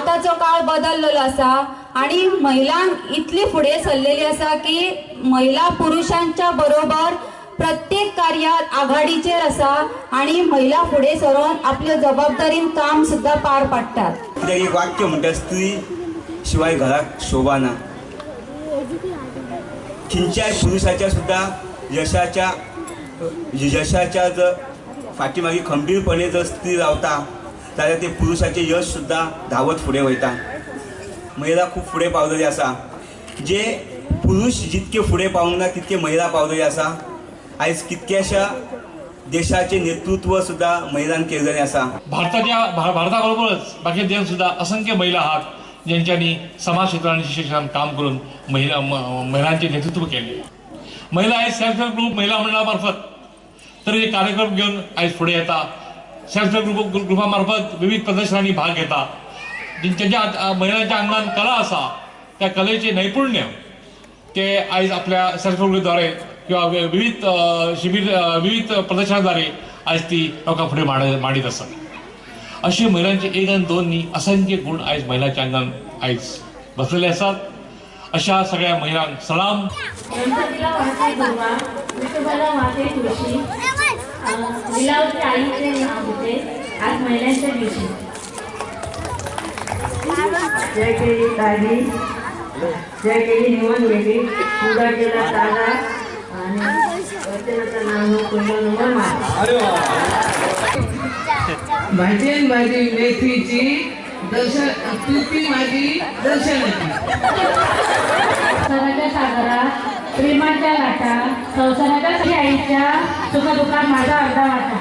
आतांचो काळ बदललेलो आसा आणि महिलांक इतली फुडें सरलेली आसा की महिला पुरुषांच्या बरोबर प्रत्येक कार्यात आघाडीचेर आसा आणि महिला फुडें सरून आपल्या जबाबदारीन काम सुद्दां पार पाडटात. कित्याक एक वाक्य म्हणटा, स्त्री शिवाय घराक शोभा ना. खंयच्याय पुरुषाच्या सुद्दां यशाच्या जर फाटी मागीर खंबीरपणे जर स्त्री रावता जाल्यार ते पुरुषाचें यश सुद्दां धांवत फुडें वयता. महिला खूब फुडें पावलेली आसा. जे पुरुष जितके फुडें पावूंक ना तितके महिला पावलेली आसा. आयज कितक्याशा देशाचें नेतृत्व सुद्दां महिलान केलेलें आसा. भारता बरोबरच बाकी देशांत सुद्दां असंख्य महिला आहात ज्यांच्यानी समाज क्षेत्रात आणि शिक्षणात काम करून महिलांचे नेतृत्व केले. महिला आयज सेल्फ हेल्प ग्रुप महिला मंडळामार्फत तर हे कार्यक्रम घेवन आयज फुडें येता. सेल्फ हेल्प ग्रुपा मार्फत विविध प्रदर्शनांनी भाग घेता. ज्यांच्या महिलांच्या आंगान कला आसा त्या कलेचे नैपुण्य ते आयज आपल्या सेल्फ हेल्प ग्रुपद्वारे किंवा विविध शिबीर विविध प्रदर्शनाद्वारे आयज ती लोकां फुडें मांडीत आसात. अशे महिलांचे एक आनी दोन न्ही असंख्य गुण आयज महिलांच्या आंगान आयज बसलेले आसात. अशा सगळ्या महिलांक सलाम. गणपतीला वाहते दुर्वा, विठोबाला वाहते तुळशी, लिलावती आईचे नाव होते आज महिलांच्या दिवशी. जय केली ताजी, जय केली निवण गेली, पूजा केला ताजा आणि वचनाचं नाव कुंडल. भाजी माझी मेथीची दर्शन, तुती माझी दर्शनाची. संसाराच्या सागरात प्रेमाच्या लाटा, संसाराच्या आईच्या सुखदुःखात माझा अर्धा वाटा.